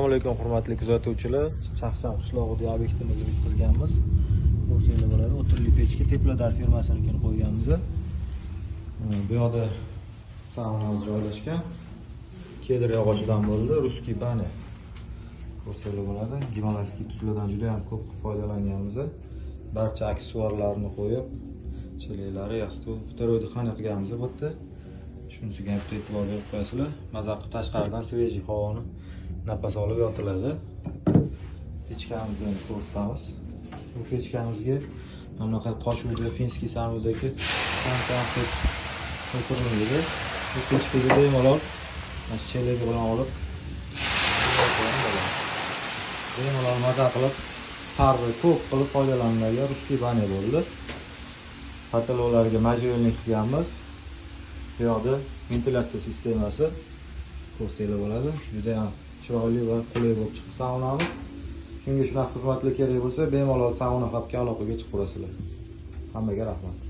Assalomu alaykum hurmatli kuzatuvchilar. Chaqchaq qishlog'ida obyektimizni bitkazganmiz. Ko'rsanglar bo'ladi. O'tirli pechka Teplodar firmasinikini qo'yganmiz. Bu yoqda saunamiz joylashgan. Kedr yog'ochidan bo'ldi, Ruskiy bani. Ko'rsanglar bo'ladi. Gimalayskiy tuzlardan juda ham ko'p foydalanganmiz. Barcha aksessuarlarni qo'yib, chelaklari, yostiq, второй дыхание qilganmiz bu yerda. Shunisiga ham e'tibor berib qo'yasizlar. Maza qilib tashqaridan svejiy havoni napas olib yotiladi. Pechkamizni endi ko'rsatamiz. Bu pechkamizga mana bunaqa qochuvda finskiy sanudagi o'tiriladi. Bu pechkaga bemalol mana shu chelagi bilan olib bemalol maza qilib parri ko'p qilib foydalaniladigan ruskiy bani bo'ldi. Patololarga majburlik qilganmiz. Bu yoqda ventilyatsiya sistemasi ko'rsanglar bo'ladi. Juda ham chiroyli va qulay bo'lib chiqdi saunamiz. Kimga shunaqa xizmatlar kerak bo'lsa, bemalol Sauna Hubga aloqaga chiqib turasizlar. Hammaga rahmat.